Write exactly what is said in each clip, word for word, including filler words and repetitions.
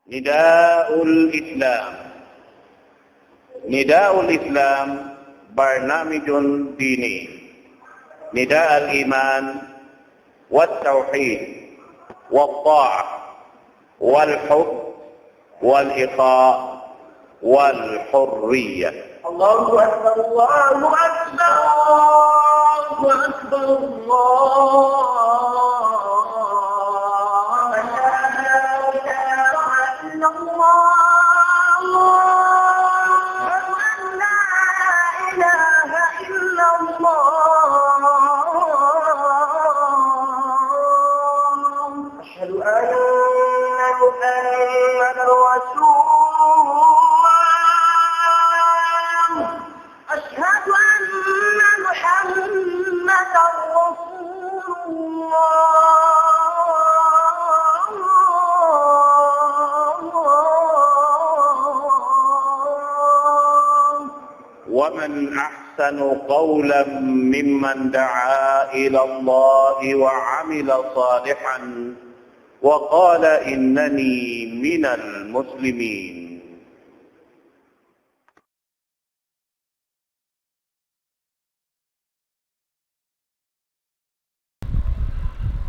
نداء الإسلام. نداء الإسلام برنامج ديني. نداء الإيمان والتوحيد والطاعة والحب والإخاء والحرية. الله أكبر، الله أكبر، الله أكبر، الله أكبر. أشهد أن لا إله إلا الله. أشهد أن لا إله إلا الله. أشهد أن محمدا رسول الله. أشهد أن محمدا رسول الله. ومن أحسن قولا ممن دعا إلى الله وعمل صالحا وقال إنني من المسلمين.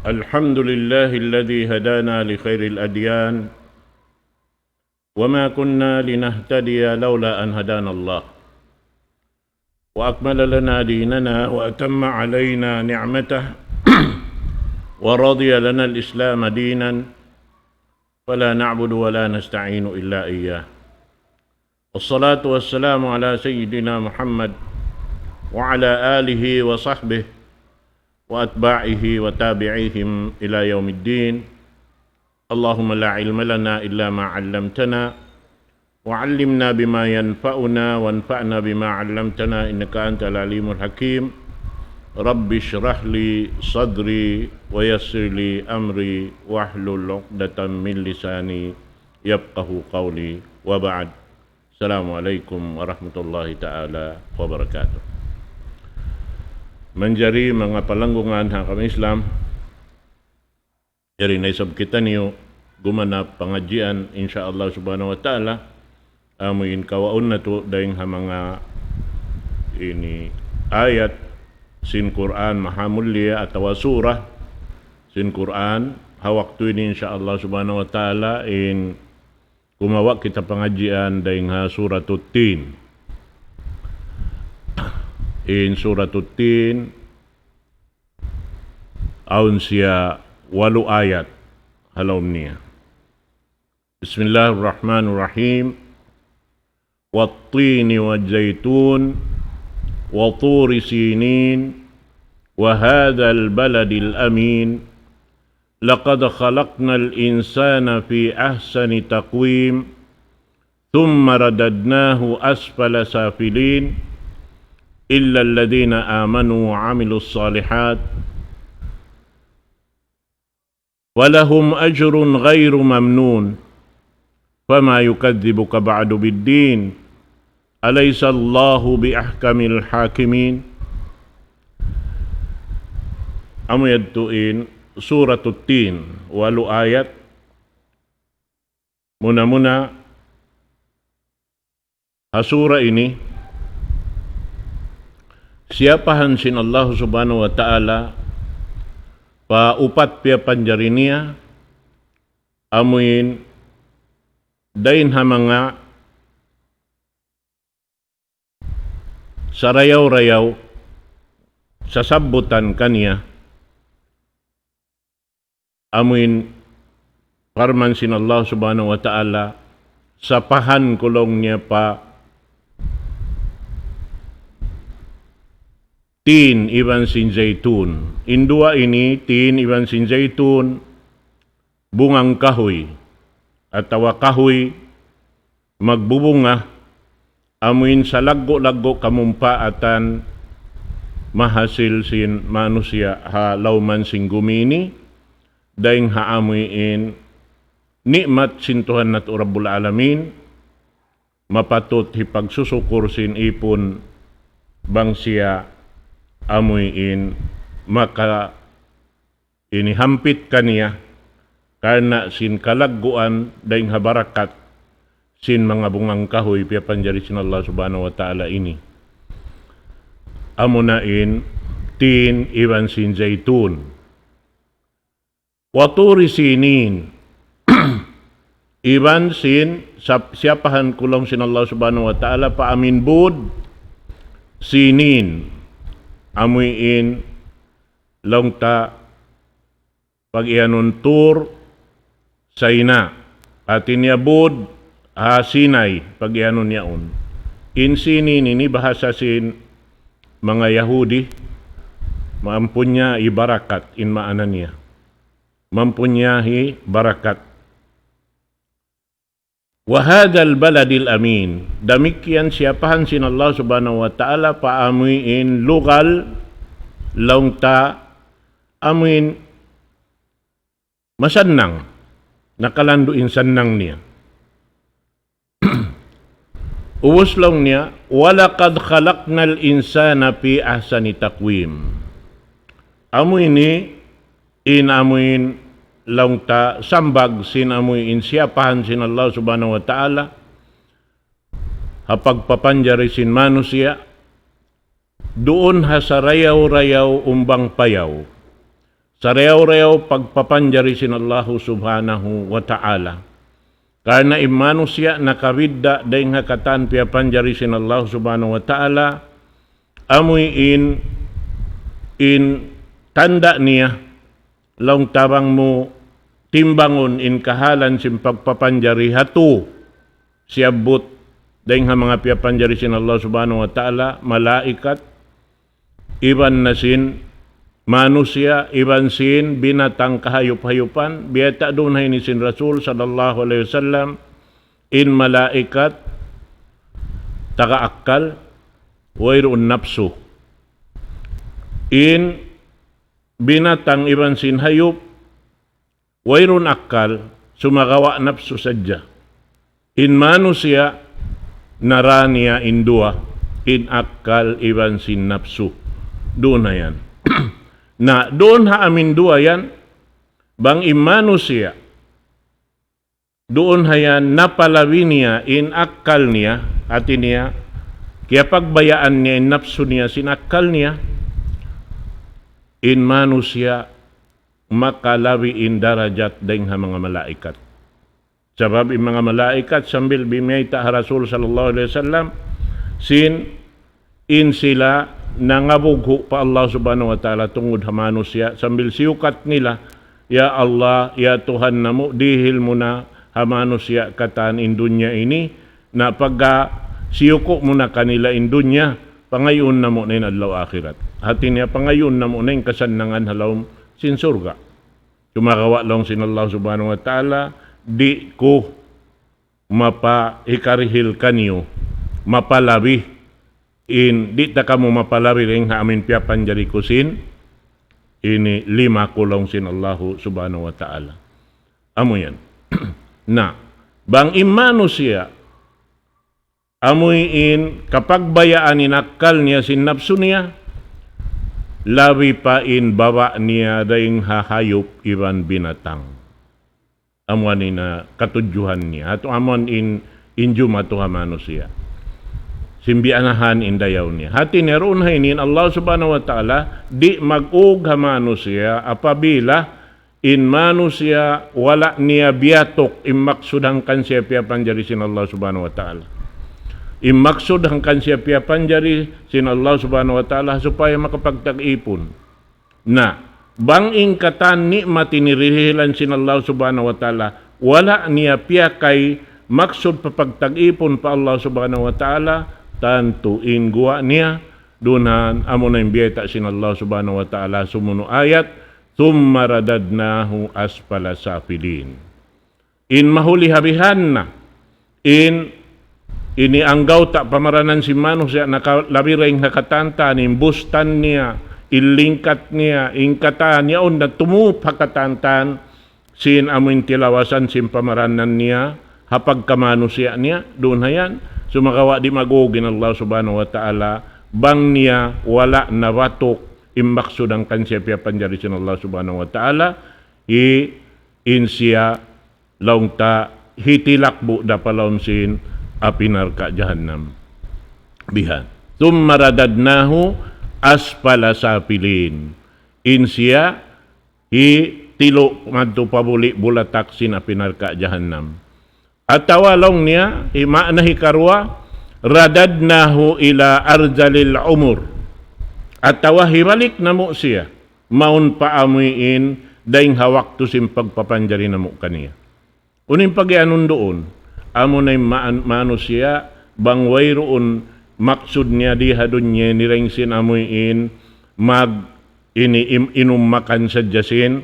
الحمد لله الذي هدانا لخير الأديان، وما كنا لنهتدي لولا أن هدانا الله، وأكمل لنا ديننا، وأتم علينا نعمته، ورضي لنا الإسلام دينا، فلا نعبد ولا نستعين إلا إياه. والصلاة والسلام على سيدنا محمد وعلى آله وصحبه وأتباعه وتابعيهم إلى يوم الدين. اللهم لا علم لنا إلا ما علمتنا، وعلمنا بما ينفعنا، وانفعنا بما علمتنا، إنك أنت العليم الحكيم. رب اشرح لي صدري ويسر لي أمري واحلل عقدة من لساني يفقهوا قولي، وبعد. Assalamu alaykum warahmatullahi ta'ala wabarakatuh. Manjari manga palanggungan ha agama Islam, yari na isab kitaniyu gumanap pangadjian, insya Allah subhanahu wa ta'ala, amu in kawaun natu' dayng ha manga ini ayat sin Qur'an mahamulliya atawa surah sin Qur'an, ha waktu ini insya Allah subhanahu wa ta'ala in kumawa' kita pangadjian dayng ha Suratut Tin. In Suratut Tin, awn siya walu ayat ha lawm niya. بسم الله الرحمن الرحيم. والتين والزيتون وطور سينين وهذا البلد الأمين لقد خلقنا الإنسان في أحسن تقويم ثم رددناه أسفل سافلين إلا الذين آمنوا وعملوا الصالحات فلهم أجر غير ممنون فما يكذبك بعد بالدين أليس الله بأحكم الحاكمين. Amu yadtu in Suratut Tin, walu ayat. Muna-muna, ha sura ini, siyapahan sin Allah subhanahu wa ta'ala pa upat piyapanjari niya, amuin dayn ha manga sarayaw-rayaw sasabbutan kaniya, amuin parman sin Allah subhanahu wa ta'ala, sapahan ku laung niya pa tin iban sin zaytun. In duwa ini, tin iban sin zaytun, bungang kahuy, atawa kahuy magbubunga, amuin salaggu'-laggu' kamumpaatan mahasil sin manusiya' ha lawman sin gumi ini, dayng ha amuin ni'mat sin Tuhan natu' Rabbul Alamin, mapatut hipagsusukur sin ipun bang siya amuin maka ini hampit kaniya, karna' sin kalagguan dayn ha barakat sin manga bungang kahuy piyapanjari sin Allah Subhanahu wa Ta'ala ini. Amuna in tin iban sin zaytun. وطور سينين. Iban sin sap-, siyapahan ku laung sin Allah Subhanahu wa Ta'ala pa amuin bud Sinin. Amuin laung ta pag-iyanun Tur Sina. Hati niya bud ha Sinai, pag-iyanun yaun. In Sinin ini bahasa sin manga Yahudi, maampunya ibarakat in maana niya. Mampunyahi barakat. وهذا البلد الأمين. Damikkiyan siyapahan sin Allah Subhanahu wa Ta'ala pa amuin lugal laung ta amuin masannang. Nakalandu' in sannang niya. Ubus laung niya, ولقد خلقنا الإنسان في أحسن تقويم. Amu ini, in amuin laung ta sambag sin amuin siyapahan sin Allah Subhanahu wa Ta'ala, ha pagpapanjari sin manusiya', duun ha sarayaw-rayaw umbang payaw. Sarayaw-rayaw pagpapanjari sin Allahu Subhanahu wa Ta'ala. Karna' in manusiya' nakabidda' dayn ha katan piyapanjari sin Allahu Subhanahu wa Ta'ala, amuin, in tanda' niya, laung ta bang mu timbangun in kahalan sin pagpapanjari ha tū siyabbut dayn ha manga piyapanjari sin Allah Subhanahu wa Ta'ala, malaikat, iban na sin manusiya', iban sin binatang kahayup-hayupan, biyayta' duun ha ini sin Rasul sallallahu alayhi wasallam, in malaikat taga akkal, wayruun napsu. In binatang iban sin hayup, wayruun akkal, sumagawa' napsu sadja. In manusiya', nara niya in duwa, in akkal iban sin napsu. Duun na yan. Na, duun ha amuin duwa yan, bang in manusiya', duun ha yan napalabi niya in akkal niya, hati niya, kiyapagbayaan niya in napsu niya sin akkal niya, in manusiya' makalabi in darajat dayn ha manga malaikat. Sabab in manga malaikat sambil biyayta' ha Rasul sallallahu alayhi wasallam, sin in sila nangabughu' pa Allah Subhanahu wa Ta'ala tungud ha manusiya', sambil siyukat nila, "Ya Allah, ya Tuhan namu', dihil mu na ha manusiya' katan in dunya ini, na pagka siyuku' mu na kanila in dunya, pangayuun namu' na in adlaw akhirat." Hati niya, pangayuun namu' na in kasannangan ha lawm sin surga'. Sumagawa' laung sin Allah Subhanahu wa Ta'ala, di' ku mapahikarihil kaniyu, mapalabi in, di' ta kamu mapalabi dayn ha amuin piyapanjari ku sin, ini lima ku laung sin Allahu Subhanahu wa Ta'ala. Amu yan. Na, bang in manusiya', amuin kapagbayaan in akkal niya sin napsu niya, labi pa in baba' niya dayn ha hayup iban binatang. Amu yan in, ah, katudjuhan niya. Atu amu yan in, in jumatu ha manusiya'. Sin biyanahan in dayaw niya. Hati niya duun ha ini in Allah Subhanahu wa Ta'ala, di' mag-ug ha manusiya' apabila in manusiya' wala' niya biyatuk in maksud hangkan siya piyapanjari sin Allah Subhanahu wa Ta'ala. In maksud hangkan siya piyapanjari sin Allah Subhanahu wa Ta'ala supaya makapagtag-ipun. Na, bang in katan ni'mat ini dirihilan sin Allah Subhanahu wa Ta'ala, wala' niya piyakay maksud pa pagtag-ipun pa Allah Subhanahu wa Ta'ala, tantu in guwa' niya, duun ha yan, amu na in biyayta' sin Allah Subhanahu wa Ta'ala, sumunu' ayat, ثم رددناه أسفل سافلين. In mahuli ha bihan na, in ini anggawta' pamaranan sin manusiya' nakalabi dayn ha katantan, in bustan niya, in lingkat niya, in katan yaun na tumup ha katantan, sin amuin tilawasan sin pamaranan niya, ha pagkamanusiya' niya, duun ha yan, sumagawa' di' mag-ug in Allah Subhanahu wa Ta'ala, bang niya wala' nabatuk in maksud hangkan siya piyapanjari sin Allah Subhanahu wa Ta'ala, hi in siya laung ta hitilakbu' da pa lawm sin api narka' jahannam. Bihan. ثم رددناه أسفل سافلين. In siya hitilu' madtu pa buli' bulatak sin api narka' jahannam. Atawa laung niya, hi maana hikaruwa, رددناه إلى أرذل العمر. Atawa hibalik namu' siya, mawn pa amuin, dayng ha waktu sin pagpapanjari namu' kaniya. Unu in pagiyanun duun, amuna in maan-, manusiya', bang wayruun maksud niya di ha dunya ini dayng sin amuin, mag ini im-, inum makan sadja sin,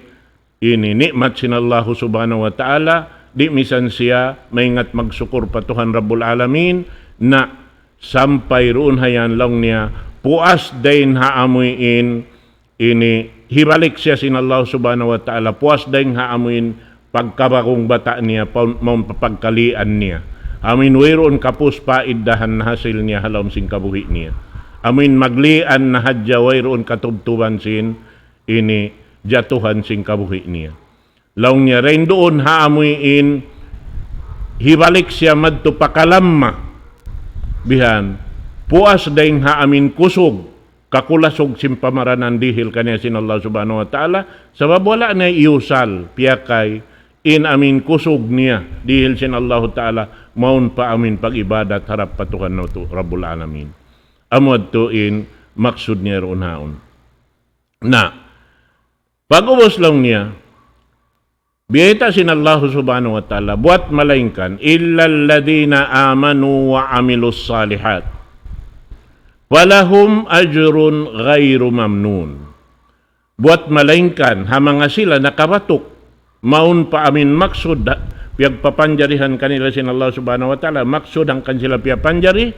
ini ni'mat sin Allahu Subhanahu wa Ta'ala, di' misan siya maingat magsukur pa Tuhan Rabbul Alamin, na sampay duun hayan laung niya, puas dayn ha amuin, ini hibalik siya sin Allah Subhanahu wa Ta'ala, puas dayn ha amuin pagkabagung bata' niya, pa-, mawn pa pagkalian niya. Amuin wayruun kapus paiddahan na hasil niya ha lawm sin kabuhi' niya. Amuin maglian na hadja wayruun katubtuban sin ini jatuhan sin kabuhi' niya. Laung niya, dayn duun ha amuin, hibalik siya madtu pa kalamma. Bihan, puas dayn ha amuin kusug, kakulasug sin pamaranan dihil kaniya sin Allah Subhanahu wa Ta'ala, sabab wala' niya iyusal, piyakay, in amuin kusug niya, dihil sin Allah Ta'ala, mawn pa amuin pag-ibadat harap pa Tuhan natu' Rabbul Alamin. Amu yadtu in maksud niya duun haun. Na, pag'ubus laung niya, biyayta' sin Allah Subhanahu wa Ta'ala, buwat malaingkan, إلا الذين آمنوا وعملوا الصالحات فلهم أجر غير ممنون. Buwat malaingkan, ha manga sila nakabatuk, mawn pa amuin maksud, ha, piyagpapanjarihan kanila sin Allah Subhanahu wa Ta'ala, maksud hangkan sila piyapanjari,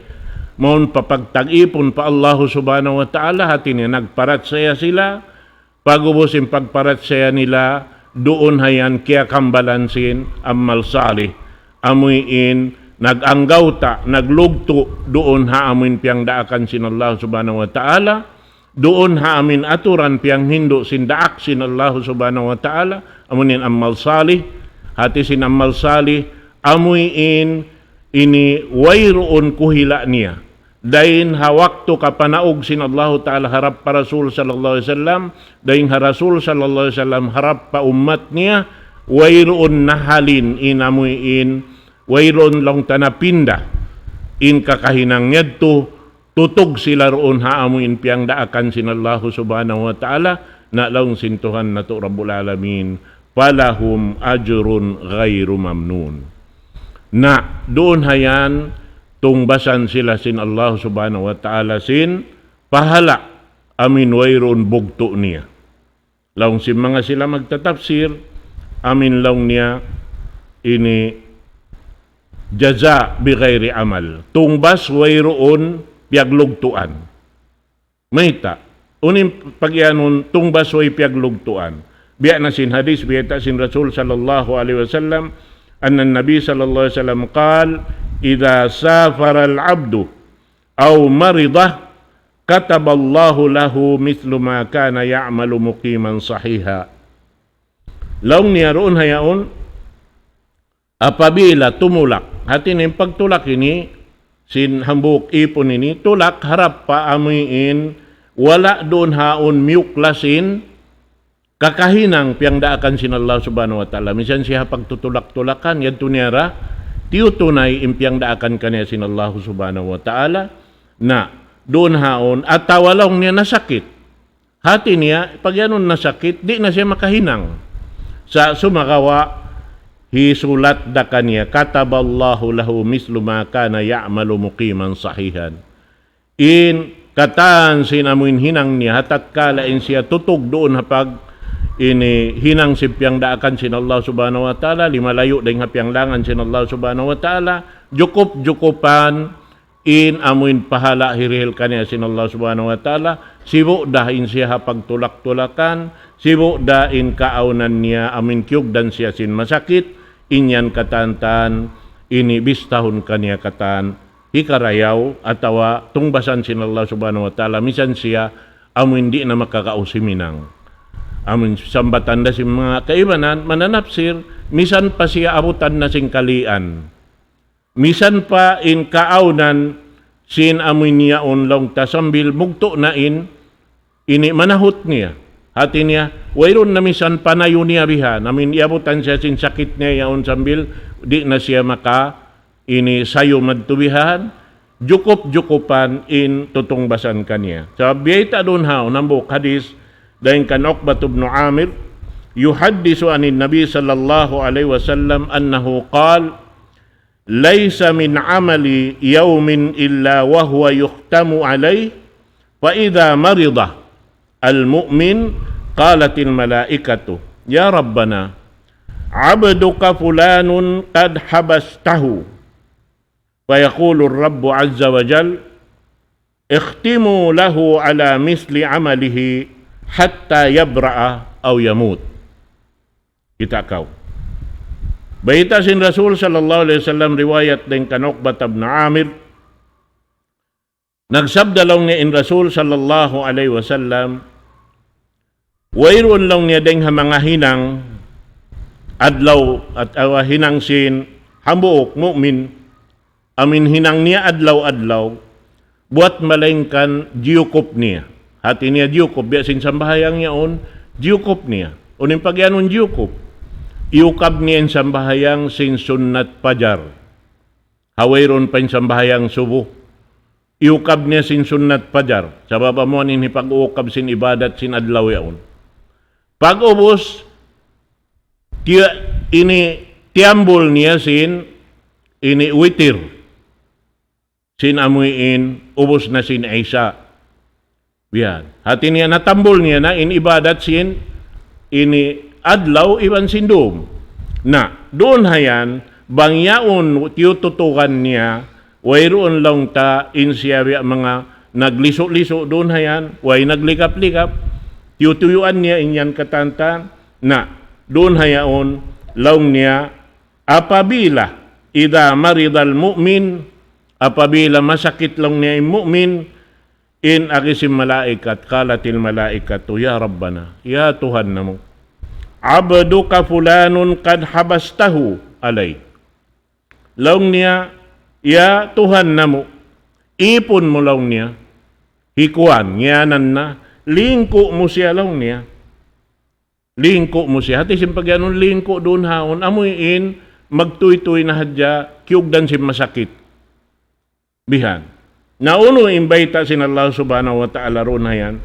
mawn pa pagtag-ipun pa Allah Subhanahu wa Ta'ala, hati niya nagparachaya sila, pag'ubus in pagparachaya nila, duun hayan kiyakambalan sin amal salih. Amuin nag-anggawta', naglugtu', duun ha amuin piyangdaakan sin Allah Subhanahu wa Ta'ala, duun ha amuin aturan piyanghindu' sin daak sin Allah Subhanahu wa Ta'ala, amuin amal salih, hati sin amal salih, amuin ini wayruun kuhila' niya. Dayn ha waktu kapanaug sin Allahu Ta'ala harap pa Rasul sallallahu alayhi wasallam, dayn ha Rasul sallallahu alayhi wasallam harap pa ummat niya, wayruun nahalin in amuin, wayruun laung ta napinda in kakahinang yadtu, tutug sila duun ha amuin piyangdaakan sin Allahu Subhanahu wa Ta'ala, na laung sin Tuhan natu' Rabbul Alamin, فلهم أجر غير ممنون. Na, duun hayan, tungbasan sila sin Allah Subhanahu wa Ta'ala sin pahala' amuin wayruun bugtu' niya. Laung sin manga sila magtatapsir, amuin laung niya ini جزاء بغير عمل. Tungbas wayruun piyaglugtuan. Mayta'? Unu in pagiyanun tungbas way piyaglugtuan? Biya' na sin hadis, biyayta' sin Rasul sallallahu alayhi wasallam, أن النبي صلى الله عليه وسلم قال: إذا سافر العبد أو مرض كتب الله له مثل ما كان يعمل مقيما صحيحا. Laung niya duun hayaun, apabila tumulak, hati niya in pagtulak ini, sin hambuuk ipun ini, tulak harap pa amuin, wala' duun haun miyukla sin kakahinang piyangdaakan sin Allah Subhanahu wa Ta'ala. Misan siya pagtutulak-tulakan, yadtu niya ra, tiyutunay in piyangdaakan kaniya sin Allah Subhanahu wa Ta'ala. Na, duun haun, atawa laung niya nasakit. Hati niya, pagiyanun nasakit, di' na siya makahinang. Sa' sumagawa', hisulat da kaniya, كتب الله له مثل ما كان يعمل مقيما صحيحا. In katan sin amuin hinang niya, ha tatkala in siya tutug duun ha pag-, ini hinang sin piyangdaakan sin Allah Subhanahu wa Ta'ala, limalayu' dayn ha piyanglangan sin Allah Subhanahu wa Ta'ala, jukup-jukupan in amuin pahala' hirihil kaniya sin Allah Subhanahu wa Ta'ala, sibu' da in siya ha pagtulak-tulakan, sibu' da in kaawnan niya amuin kiyugdan siya sin masakit, in yan katan-katan ini bistahun kaniya katan hikarayaw atawa tungbasan sin Allah Subhanahu wa Ta'ala, misan siya amuin di' na makakaus himinang. Amun sambatan da sin manga kaibanan, mananapsir, misan pa siya abutan na sin kalian. Misan pa in kaawnan sin amuin yaun laung ta sambil mugtu' na in ini manahut niya. Hati niya, wayruun na misan panayu niya bihan. Amuin iyabutan siya sin sakit niya yaun sambil di' na siya maka ini sayu madtu bihan, jukup-jukupan in tutungbasan kaniya. Sabab biyayta' duun ha, hambuuk hadis, dayn kan Uqbat ibn Amir, يحدث عن النبي صلى الله عليه وسلم أنه قال: ليس من عمل يوم إلا وهو يختم عليه، فإذا مرض المؤمن قالت الملائكة: يا ربنا، عبدك فلان قد حبسته. فيقول الرب عز وجل: اختموا له على مثل عمله حتى يبرأ أو يموت. Kita' kaw. Bayta' sin Rasul sallallahu alayhi wasallam, riwayat dayn kan Uqbat ibn Amir, nagsabda laung niya in Rasul sallallahu alayhi wasallam, wayruun laung niya dayng ha manga hinang adlaw at awa hinang sin hambuuk mu'min, amuin hinang niya adlaw-adlaw, buwat malaingkan jiyukup niya. Hati niya jiyukup, biya' sin sambahayang yaun, jiyukup niya. Unu in pagiyanun jiyukup? Iyukab niya in sambahayang sin sunnat pajar. Ha wayruun pa in sambahayang subuh. Iyukab niya sin sunnat pajar. Sabab amuin hipag-uukab sin ibadat sin adlaw yaun. Pag-ubus, tiya-, ini tiyambul niya sin ini witir. Sin amuin ubus na sin Isya. Biya' yan. Hati niya natambul niya na in ibadat sin ini adlaw iban sin dum. Na, duun ha yan, bang yaun tiyututukan niya, wayruun laung ta in siya biya' manga naglisu'-lisu' duun ha yan, way nagligap-ligap, tiyutuyuan niya in yan katantan, na, duun ha yaun, laung niya, apabila, إذا مرض المؤمن, apabila masakit laung niya in mu'min, in agi sin malaikat, قالت الملائكة: يا ربنا, ya Tuhan namu', عبدك فلان قد حبسته علي. Laung niya, ya Tuhan namu', ipun mu laung niya, hi kuwan, ngiyanan na, lingku' mu siya laung niya. Lingku' mu siya. Hati sin pagiyanun lingku' duun ha yaun, amuin magtuytuy na hadja, kiyugdan sin masakit. Bihan. Na unu in bayta' sin Allah subhanahu wa ta'ala duun ha yan?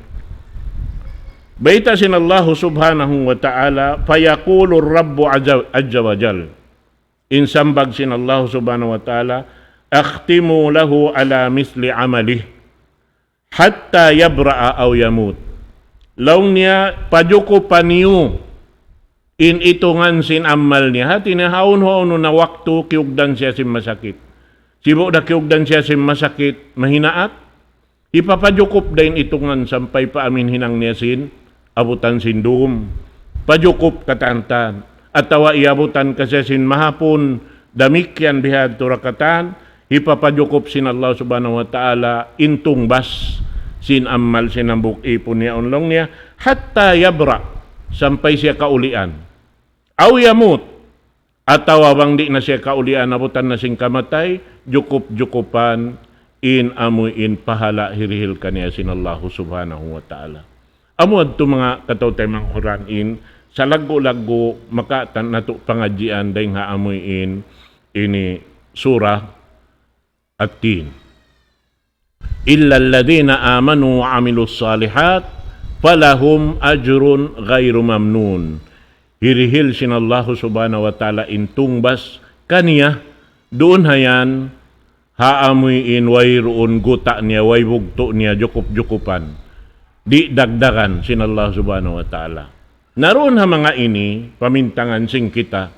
Bayta' sin Allah subhanahu wa ta'ala, فيقول الرب عز، عز وجل. In sambag sin Allah subhanahu wa ta'ala, اختموا له على مثل عمله حتى يبرأ أو يموت. Laung niya, pajukupan niyu in itungan sin amal niya. Hati niya, hawnu-hawnu na waktu kiyugdan siya sin masakit. Sibu' da kiyugdan siya sin masakit, mahinaat. Hipapajukup da in itungan sampay pa amuin hinang niya sin, abutan sin dum. Pajukup katantan. Atawa iyabutan ka siya sin mahapun, damikkiyan bihadtu ra katan, hipapajukup sin Allah subhanahu wa ta'ala in tungbas sin amal sin hambuuk ipun niya, laung niya, حتى يبرأ, sampay siya kaulian. أو يموت, atawa bang di' na siya kaulian, abutan na sin kamatay, jukup-jukupan in amuin pahala hirihil kaniya sin Allahu subhanahu wa ta'ala. Amu yadtu manga kataw-taymanghuran in salaggu'-laggu' makawa' natu' pangadjian dayng ha amuin ini surah At-Tin. إلا الذين آمنوا وعملوا الصالحات فلهم أجر غير ممنون. Hirihil sin Allahu subhanahu wa ta'ala in tungbas kaniya, duun ha yan, ha amuin wayruun guta' niya, way bugtu' niya, jukup-jukupan. Di' dagdagan sin Allah subhanahu wa ta'ala. Na duun ha manga ini, pamintangan sin kita,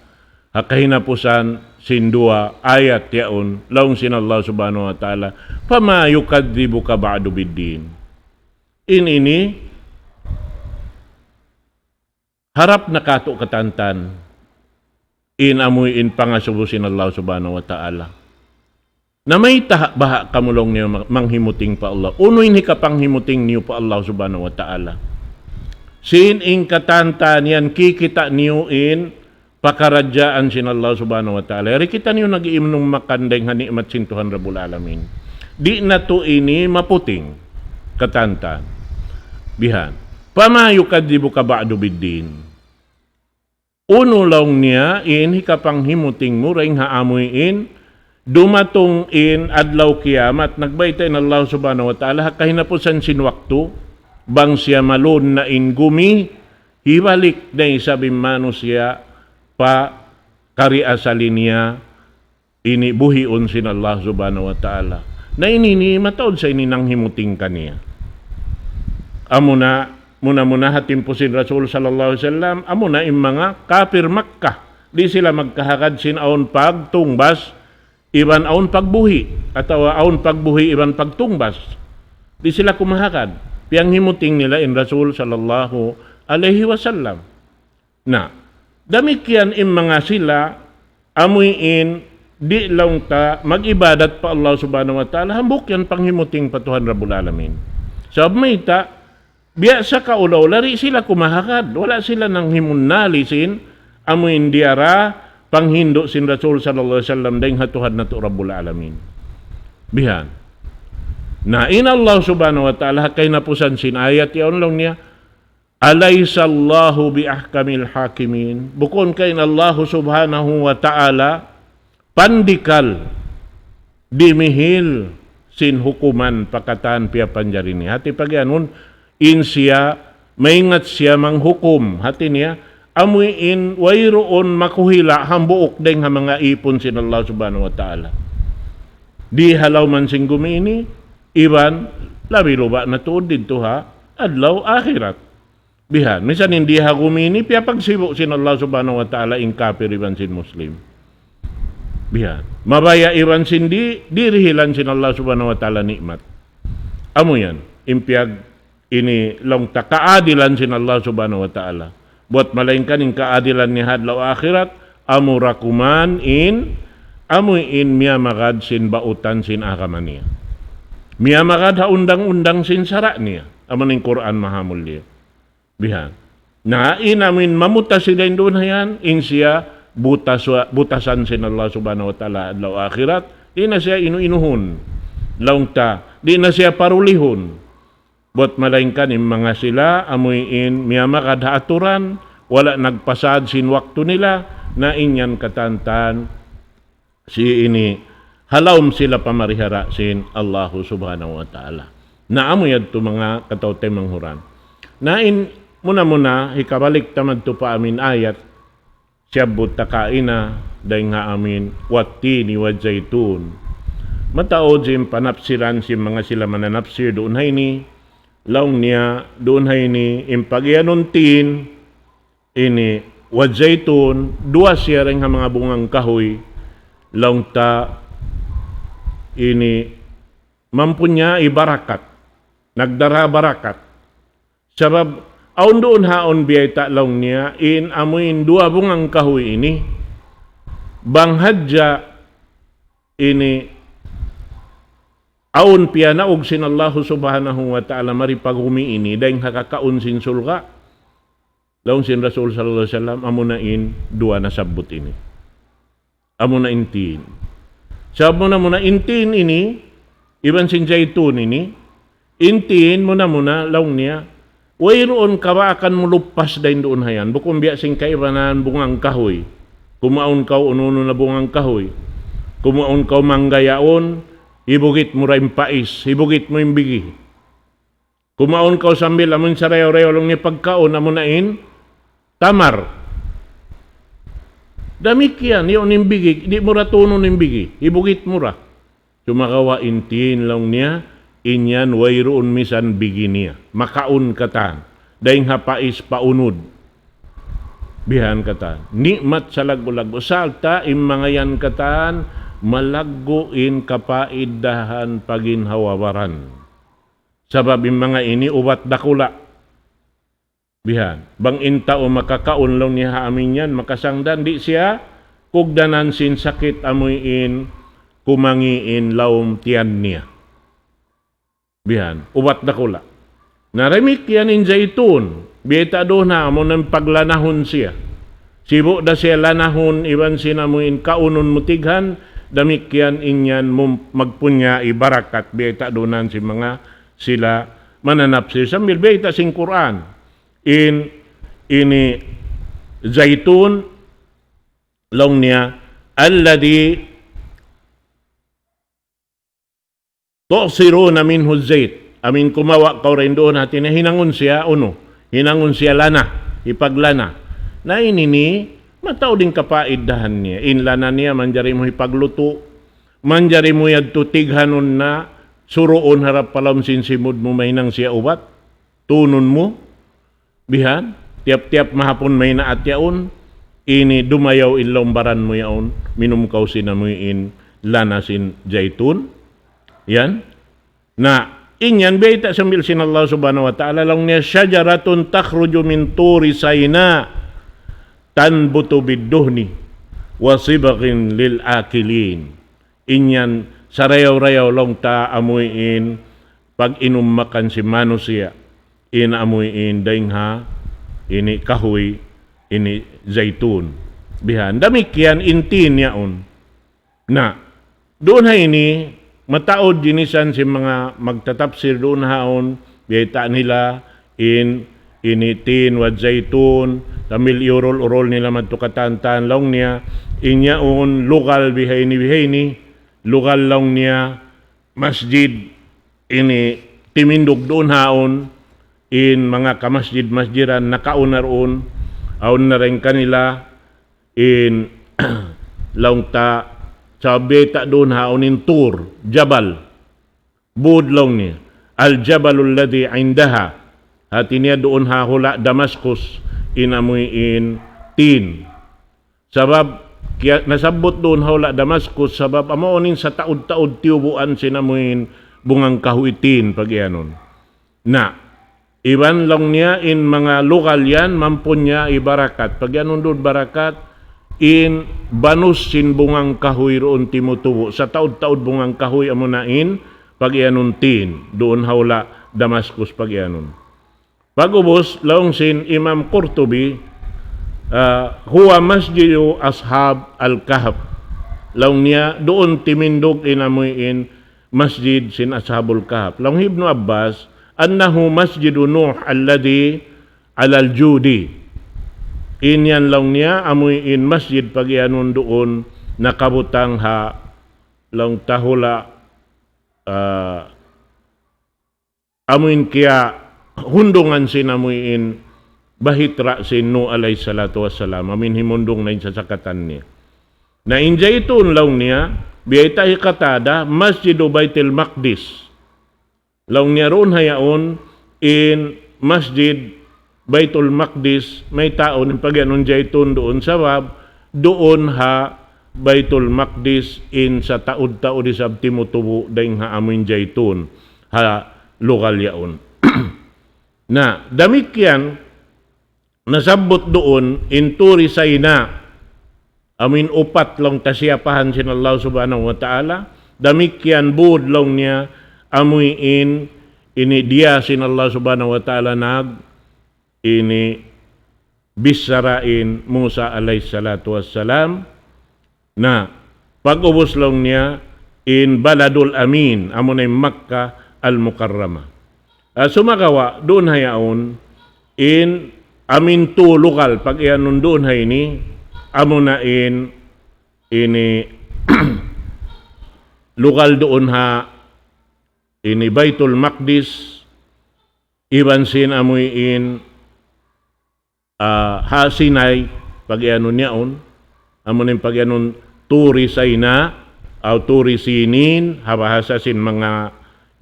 ha kahinapusan sin duwa ayat yaun, laung sin Allah subhanahu wa ta'ala, فما يكذبك بعد بالدين. In ini, harap na katu' katantan, in amuin pangasubu sin Allah subhanahu wa ta'ala. Na mayta' baha' kamu laung niya mang-, manghimuting pa Allah. Unu in hikapanghimuting niyu pa Allah subhanahu wa ta'ala. Sin in katantan yan, kikita' niyu in pakaradjaan sin Allah Subhanahu wa Ta'ala. Yari kitaniyu nag-iinum makan dayng ha ni'mat sin Tuhan Rabbul Alamin. Di' natu' ini maputing katantan. Bihan. فما يكذبك بعد بالدين. Unu laung niya in hikapanghimuting mu dayng ha amuin dumatung in adlaw kiyamat, nagbayta' in Allah Subhanahu wa Ta'ala ha kahinapusan sin waktu, bang siya malun na in gumi, hibalik na isab in manusiya' pa kari asali niya, ini buhiun sin Allah Subhanahu wa Ta'ala. Na ini, ini mataud sa ini nanghimuting kaniya. Amuna, muna-muna ha timpu sin Rasul sallallahu alayhi wasallam, amuna in manga kapir Makkah. Di' sila magkahagad sin awn pagtungbas, iban awn pagbuhi', atawa awn pagbuhi' iban pagtungbas. Di' sila kumahagad. Piyanghimuting nila in Rasul sallallahu alayhi wasallam. Na, damikkiyan in manga sila, amuin, di' laung ta mag-ibadat pa Allah Subhanahu wa Ta'ala, hambuuk yan panghimuting pa Tuhan Rabbul Alamin. Sabab mayta', biya' sa kaula-ula di' sila kumahagad, wala' sila nanghimunnali sin, amuin diyara, panghindu' sin Rasul sallallahu alayhi wasallam, dayng ha Tuhan natu' Rabbul Alamin. Bihan. Na in Allah Subhanahu wa Ta'ala, ha kahinapusan sin ayat yaun laung niya, أليس الله بأحكم الحاكمين. Bukun ka in Allah Subhanahu wa Ta'ala pandikal dimihil sin hukuman pa katan piyapanjari niya. Hati pagiyanun, in siya, maingat siya manghukum. Hati niya, amuin wayruun makuhila' hambuuk dayng ha manga īpun sin Allah Subhanahu wa Ta'ala. Di ha lawm sin gumi ini, iban labi luba' na tuud didtu ha adlaw akhirat. Bihan, misan in di ha gumi ini, piyapagsibu' sin Allah Subhanahu wa Ta'ala in kapir iban sin Muslim. Bihan, mabaya' iban sin di', di' dihilan sin Allah Subhanahu wa Ta'ala ni'mat. Amu yan, in piyag ini laung ta kaadilan sin Allah Subhanahu wa Ta'ala. Buwat malaingkan in kaadilan niya ha adlaw akhirat, amu ra kuman in, amu in miyamagad sin bautan sin agama niya. Miyamagad ha undang-undang sin sara' niya. Amu in Qur'an mahamulliya. Bihan. Na in amuin mamutas sila in duun ha yan, in siya butas-, butasan sin Allah Subhanahu wa Ta'ala adlaw akhirat, di' na siya inu-inuhun. Laung ta, di' na siya parulihun. Buwat malaingkan in manga sila, amuin miyamagad ha aturan, wala' nagpasad sin waktu nila, na in yan katantan, si ini, ha lawm sila pamarihara sin Allahu Subhanahu wa Ta'ala. Na amu yadtu manga kataw-taymanghuran. Na in, muna-muna, hikabalik ta madtu pa amin ayat, siyabbut ta kaina, dayng ha amin, والتين والزيتون. Mataud sin panapsiran sin manga sila mananapsir duun ha ini, laung niya, duun ha ini, in pagiyanun tin, ini, والزيتون, duwa siya dayng ha manga bungang kahuy, laung ta ini, mempunyai barakat, nagdara barakat. Sabab, awn duun ha awn biyayta' laung niya, in amuin duwa bungang kahuy ini, bang hadja ini, awn piyanaug sin Allahu Subhanahu wa Ta'ala mari pa gumi ini, dayng ha kakaun sin surga'. Laung sin Rasul sallallahu alayhi wasallam, amuna in duwa nasabbut ini. Amuna in tin. Sabab muna-muna in tin ini, iban sin zaytun ini, in tin muna-muna laung niya, wayruun kabaakan mu luppas dayn duun ha yan. Bukun biya' sin kaibanan bungang kahuy. Kumaun kaw unu-unu na bungang kahuy. Kumaun kaw mangga yaun, hibugit mu ra in pais, hibugit mu in bigi. Kumaun kaw sambil amun sarayaw-rayaw laung niya pagkaun, amuna in tamar. Damikkiyan, yaun in bigi, di' mu ra tunun in bigi, hibugit mu ra. Sumagawa' in tin laung niya, in yan wayruun misan bigi niya. Makaun katan. Dayng ha pais pa unud. Bihan katan. Ni'mat salaggu'-laggu'. Sarta' in manga yan katan, malaggu' in kapaidahan pa ginhawa-baran. Sabab in manga ini ubat dakula'. Bihan. Bang in tau makakaun laung niya ha amin yan, makasangdan, di' siya kugdanan sin sakit amuin kumangi' in lawm tiyan niya. Bihan. Ubat dakula'. Na damikkiyan in zaytun, biyayta' duun ha, amu na in paglanahun siya. Sibu' da siya lanahun, iban sin amu in kaunun mu tighan, damikkiyan in yan mum-, magpunya' barakat, biyayta' duun na sin manga sila mananapsir. Sambil biyayta' sin Qur'an, in ini zaytun, laung niya, الذي تعصرون منه الزيت. Amu in kumawa' kaw dayn duun, hati niya hinangun siya, unu, hinangun siya lana, hipaglana. Na ini ini, mataud in kapaidahan niya. In lana niya, manjari mu hipaglutu', manjari mu yadtu tighanun na, suruun harap pa lawm sin simud mu, mahinang siya ubat, tunun mu, bihan, tiyap-tiyap mahapun maynaat yaun, ini dumayaw in lawm baran mu yaun, minum kaw sin amu in lana sin zaytun. Yan. Na, in yan biyayta' sambil sin Allah Subhanahu wa Ta'ala, laung niya, شجرة تخرج من طور سيناء تنبت بالدهن وصبغ للآكلين. In yan sarayaw-rayaw laung ta amu in pag-inum makan sin manusiya', in amu in dayng ha ini kahuy, ini zaytun. Bihan, damikkiyan in tin yaun. Na, duun ha ini, mataud ginisan sin manga magtatapsir duun haun, biyayta' nila in ini tin wa zaytun, sambil iyurul-urul nila madtu katān-tān, laung niya, in yaun lugal bihayni-bihayni, lugal laung niya, masjid ini timindug duun haun, in manga kamasjid-masjiran nakauna duun, awn na dayn kanila in laung ta, sabab biyayta' duun haun in Tur, jabal, bud laung niya, الجبل الذي عندها. Hati niya duun ha hula' Damascus, in amu in tin. Sabab, kiya-, nasabbut duun ha hula' Damascus, sabab amu in sataud-taud tiyubuan sin amu in bungang kahuy tin, pagiyanun. Na, iban laung niya in manga lugal yan, mampunya' barakat. Pagiyanun duun barakat, in banus sin bungang kahuy duun timutubu'. Sataud-taud bungang kahuy amu na in, pagiyanun tin, duun ha hula' Damascus pagiyanun. Pag'ubus, laung sin Imam Qurtubi, ah, هو مسجد أصحاب الكهف. Laung niya, duun timindug in amu in masjid sin Ashabul Kahf. Laung Ibnu Abbas, أنه مسجد نوح الذي على الجودي. In yan laung niya, amu in masjid pagiyanun duun nakabutang ha laung ta hula', ah, amu in kiyahundungan sin amu in bahitra' sin Nuh alayhi salatu wassalam, amu in himundung na in sasakatan niya. Na in zaytun laung niya, biyayta' hi Qatada, Masjidu Baytil Maqdis. Laung niya duun ha yaun in Masjid Baytul Maqdis, mayta' unu in pagiyanun zaytun duun sabab, duun ha Baytul Maqdis in sataud-taud isab timutubu' dayng ha amu in zaytun ha lugal yaun. Na, damikkiyan nasabbut duun in Turi Sayna, amu in upat laung ta siyapahan sin Allah Subhanahu wa Ta'ala, damikkiyan bud laung niya, amu in ini diya sin Allah Subhanahu wa Ta'ala nag ini bichara in Musa alayhi salatu wassalam. Na, pag'ubus laung niya in Baladul Amin, amu na in Makkah Al-Mukarramah. Ah, sumagawa', duun ha yaun, in amu in tu lugal, pagiyanun duun ha ini, amu na in ini lugal duun ha ini Baytul Maqdis, iban sin amu in, ah, ha Sinai, pagiyanun yaun, amu in pagiyanun Turi Sayna, aw Turi Sinin, ha bahasa sin manga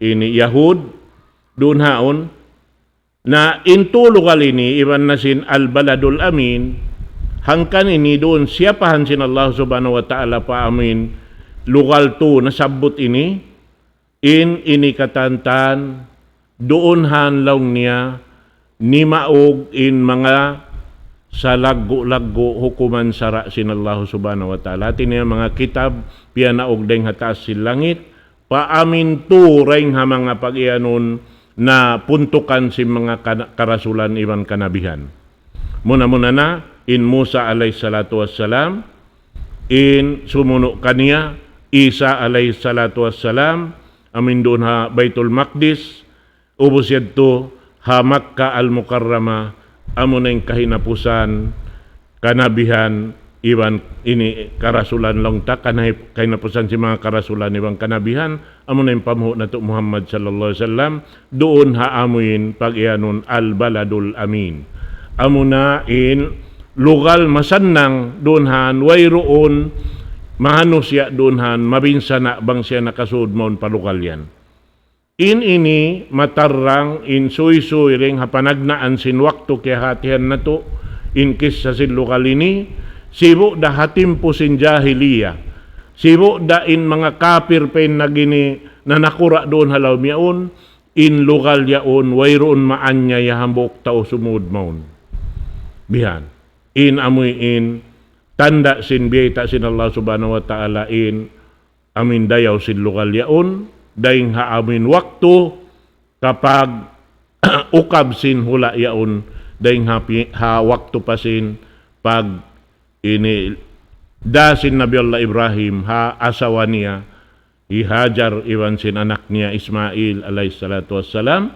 ini Yahud, duun haun. Na in tu lugal ini, iban na sin Al-Baladul Amin, hangkan ini duun siyapahan sin Allah Subhanahu wa Ta'ala pa amu in lugal tu nasabbut ini, in ini katantan, duun han laung niya, nimaug in manga salaggu'-laggu' hukuman sara' sin Allah Subhanahu wa Ta'ala. Hati niya manga kitab, piyanaug dayng ha taas sin langit, pa amu in tu dayng ha manga pagiyanun, napuntukan sin manga kana-, karasulan iban kanabihan. Muna-muna na, in Musa alayhi salatu wassalam, in sumunu' kaniya, Isa alayhi salatu wassalam, amuin duun ha Baitul Maqdis, ubus yadtu ha Makkah Al-Mukarramah, amuna in kahinapusan kanabihan iban ini karasulan laung ta, kanahip-, kahinapusan sin manga karasulan iban kanabihan, amuna in panghu' natu' Muhammad sallallahu alayhi wasallam, duun ha amuin pag-iyanun Al-Baladul Amin. Amuna in lugal masannang duun han, wayruun manusiya' duun han mabinsana' bang siya nakasud mawn pa lugal yan. In ini matarrang in suysuy dayn ha panagnaan sin waktu kiyahatihan natu', in kissa sin lugal ini, sibu' da ha timpu sin jahiliya. Sibu' da in manga kapir pa in nagini nanakura' duun ha lawm yaun, in lugal yaun, wayruun maanyaya hambuuk tau sumud mawn. Bihan. In amuin tanda' sin biyayta' sin Allah Subhanahu wa Ta'ala in amuin dayaw sin lugal yaun, dayn ha amuin waktu kapag ukab sin hula' yaun, dayn ha pi-, ha waktu pa sin pag ini da sin Nabi Allah Ibrahim ha asawa niya, hi Hajar iban sin anak niya Ismail alayhi salatu wassalam,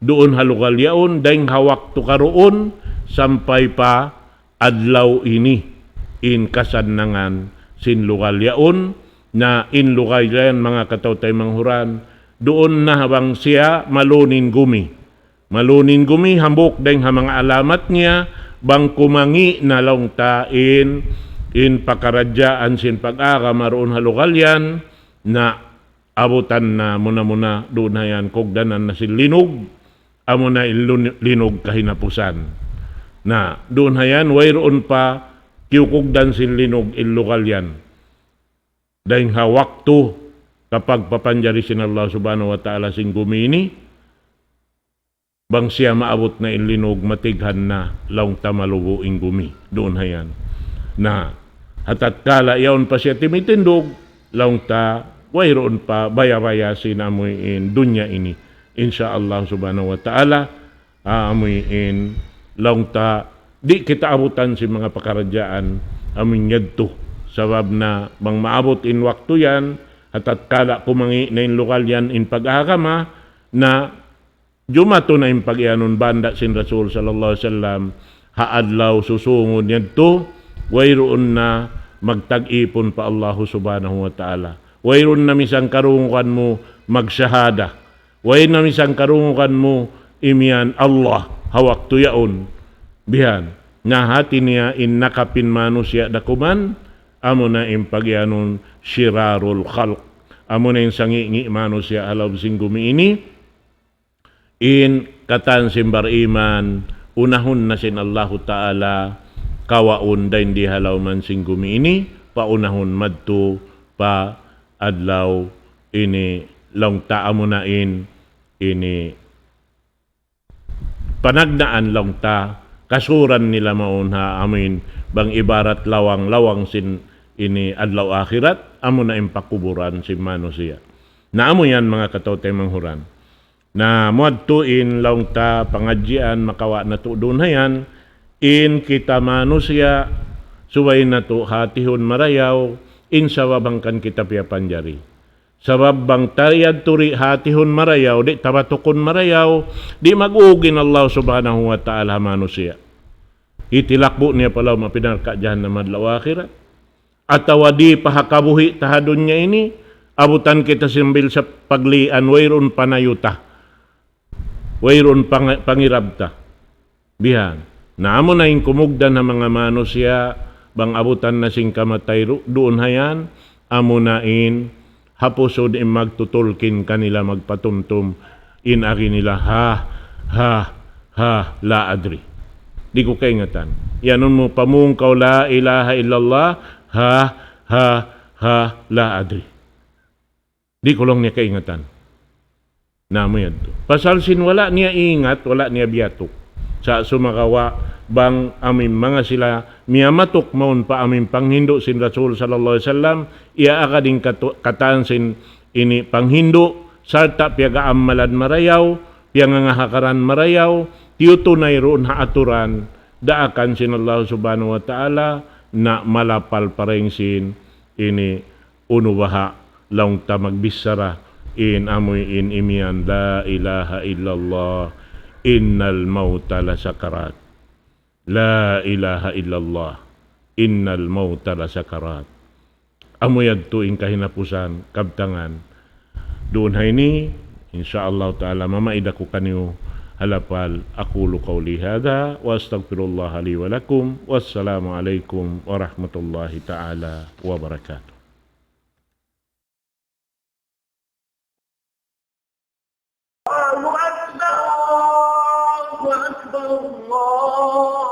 duun ha lugal yaun, dayn ha waktu karuun, sampay pa adlaw ini, in kasannangan sin lugal yaun, na in lugal yan, manga kataw-taymanghuran, duun na bang siya malun in gumi. Malun in gumi, hambuuk dayn ha manga alamat niya, bang kumangi' na laung ta in, in pakaradjaan sin pag-agama duun ha lugal yan, na abutan na muna-muna duun ha yan, kugdanan na sin linug, amuna in lun-, linug kahinapusan. Na, duun ha yan, wayruun pa kiyukugdan sin linug in lugal yan. Dayn ha waktu kapagpapanjari sin Allah Subhanahu wa Ta'ala sin gumi ini, bang siya maabut na in linug, matighan na laung ta malubu in gumi. Duun ha yan. Na, ha tatkala yaun pa siya timitindug, laung ta, wayruun pa baya-baya sin amuin dunya ini. Insya Allah Subhanahu wa Ta'ala, amuin laung ta, di' kita abutan sin manga pakaradjaan, amuin yadtu. Sabab na, bang maabut in waktu yan, ha tatkala kumangi' na in lugal yan in pag-agama, na jumatu na in pag-iyanun banda' sin Rasul sallallahu alayhi wasallam, ha adlaw susungun yadtu, wayruun na magtag-ipun pa Allahu Subhanahu wa Ta'ala. Wayruun na misan karungugan mu magsahada. Way na misan karungugan mu imiyan Allah ha waktu yaun. Bihan. Na hati niya in nakapin manusiya' da kuman, amuna in pag-iyanun shirarul khalq. Amuna in sangi'-ngi' manusiya' ha lawm sin gumi ini, in katan sin bariman, unahun na sin Allahu Ta'ala, kawaun dayn di ha lawman sin gumi ini, paunahun madtu pa adlaw ini laung ta amuna in, ini panagnaan laung ta, kasuran nila mawn ha amuin, bang ibarat lawang-lawang sin ini adlaw akhirat, amuna in pakuburan sin manusiya'. Na amu yan manga kataw-taymanghuran. Na muadtu in laung ta pangadjian makawa' natu' duun ha yan, in kita manusiya', subay natu' hatihun marayaw, in sabab hangkan kita piyapanjari. Sabab bang ta yadtu di' hatihun marayaw, di' ta batukun marayaw, di' mag-ug in Allah Subhanahu wa Ta'ala ha manusiya'. Hitilakbu' niya pa lawm api narka' jahannam adlaw akhirat. Atawa di' pa ha kabuhi' ta ha dunya ini, abutan kita sambil sa paglian, wayruun panayu ta. Wayruun pang-, pangirab ta. Bihan. Na amuna in kumugdan ha manga manusiya', bang abutan na sin kamatay ru-, duun ha yan, amuna in ha pusud in magtutulkin kanila magpatumtum, in agi nila, ha, ha, ha, la adri. Di' ku kaingatan. Iyanun mu pa mung kaw la ilaha illallah, ha, ha, ha, la adri. Di' ku laung niya kaingatan. Na amu yadtu. Pasal sin wala' niya ingat, wala' niya biyatuk. Sa' sumagawa' bang amuin manga sila miyamatuk mawn pa amuin panghindu' sin Rasul sallallahu alayhi wasallam, iyaagad in katu-, katan sin ini panghindu', sarta' piyag-aammalan marayaw, piyangangahakaran marayaw, tiyutunay duun ha aturan, daakan sin Allah Subhanahu wa Ta'ala, na malapal pa dayn sin ini unu baha' laung ta magbichara in amuin imiyan, لا إله إلا الله، إن الموت لسكرات. لا إله إلا الله، إن الموت لسكرات. Amu yadtu in kahinapusan, kabtangan. Duun ha ini, insya Allah Ta'ala, mamaid aku kaniyu ha lapal. أقول قولي هذا وأستغفر الله لي ولكم. والسلام عليكم ورحمة الله تعالى وبركاته. الله أكبر، الله أكبر، الله